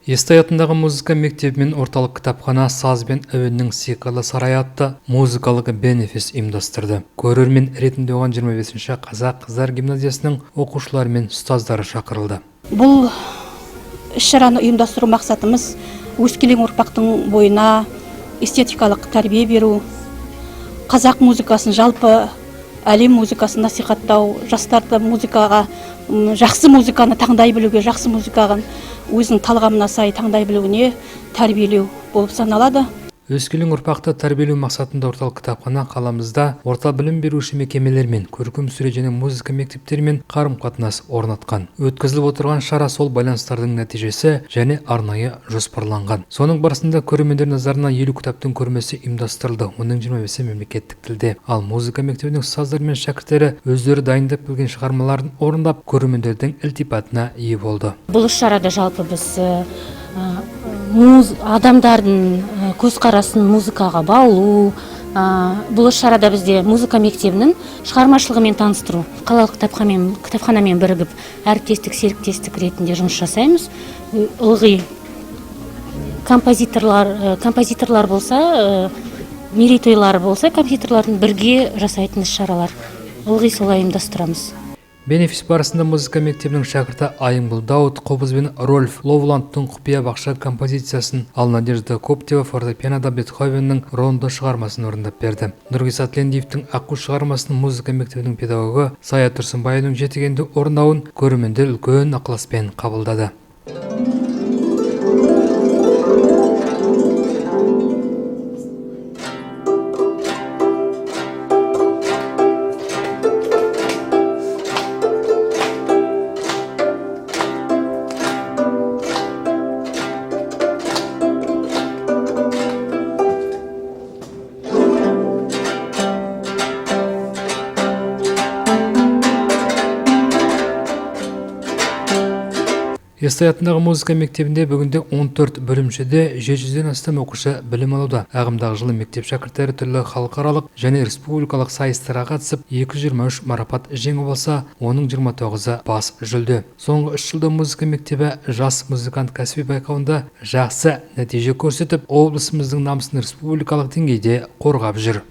Естай атындағы музыка мектебі мен орталық кітапхана «Саз бен әуеннің сиқырлы сарайы» атты музыкалық бенефис ұйымдастырды. Көрермен ретінде оған 25-ші қазақ қыздар гимназиясының оқушылары мен ұстаздары шақырылды. Бұл іс-шараны ұйымдастыру мақсатымыз өскелең ұрпақтың бойына эстетикалық тәрбие беру, қазақ музыкасын, жалпы әлем музыкасын насихаттау, жастарды музыкаға, жақсы музыканы таңдай білуге, жақсы музыкаға өзінің талғамына сай таңдай білуіне тәрбиелеу болып саналады. Өскелең ұрпақты тәрбиелеу мақсатында орталық кітапхана қаламызда орта білім беруші мекемелермен, көркем сурет және музыка мектептерімен қарым-қатынас орнатқан. Өткізіліп отырған шара сол байланыстардың нәтижесі және арнайы жоспарланған. Соның барысында көрермендер назарына 50 кітаптың көрмесі ұйымдастырылды. Оның 25-і мемлекеттік тілде. Ал музыка мектебінің ұстаздары мен шәкірттері өздері дайындап келген шығармаларын орындап, көрермендердің ілтипатына ие болды. Бұл іс-шарада жалпы біз адамдардың көзқарасын музыкаға баулу, бұл іс-шарада бізде музыка мектебінің шығармашылығымен таныстыру, қалалық кітапханамен бірігіп әріптестік, серіктестік ретінде жұмыс жасаймыз. Ылғи композиторлар болса, мерейтойлары болса, композиторлардың бірге жасайтын іс-шаралар ылғи солай ұйымдастырамыз. Бенефис барысында музыка мектебінің шәкірті Айымгүл Дауыт қобыз бен Рольф Ловландтың құпия бақша композициясын, ал Надежда Коптева фортепианода Бетховеннің рондо шығармасын орындап берді. Нұрғиса Тілендиевтің Аққу шығармасын музыка мектебінің педагогы Сая Тұрсынбаеваның жетігенді орындауын көрермендер үлкен ықыласпен қабылдады. Естай атындағы музыка мектебінде бүгінде 14 бөлімшеде 700-ден астам оқушы білім алуда. Ағымдағы жылы мектеп шәкірттері түрлі халықаралық және республикалық сайыстарға қатысып, 223 марапат жеңіп алса, оның 29-ы бас жүлде. Соңғы 3 жылда музыка мектебі жас музыкант кәсіби байқауында жақсы нәтиже көрсетіп, облысымыздың намысын республикалық деңгейде қорғап жүр.